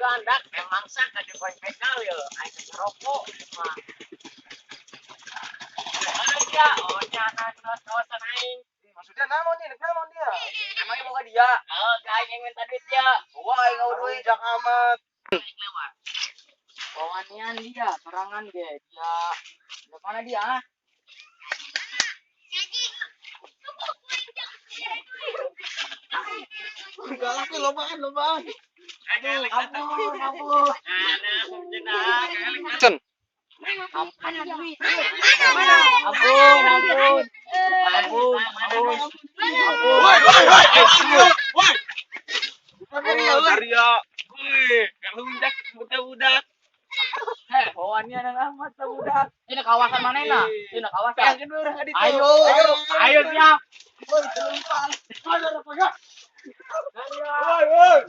Gandak emang sak ada poin begal ya. Aing ngerokok mah. Mana dia? Oh, jangan kawasan aing. Maksudnya naon nih? Naon dia? Emangnya boga dia? Oh, ke aing yang minta duit dia. Wah, aing nggak duit jak amat. Lewat. Bawanian dia, sorangan ge. Dia di mana dia? Ah? Galak nih lobaan, lobaan. Ampun, ampun. Cen. Ampun, ampun. Ampun, ampun. Ampun. Woi, woi, woi, woi. Daria. Woi, kalunjak budak-budak. Heh, bawanian yang amat lah budak. Ini kawasan mana na? Ini kawasan. Yang kedua orang itu. Ayo, ayo, ayo siap. Woi, terlumpang. Ayo, apa Daria. Woi, woi.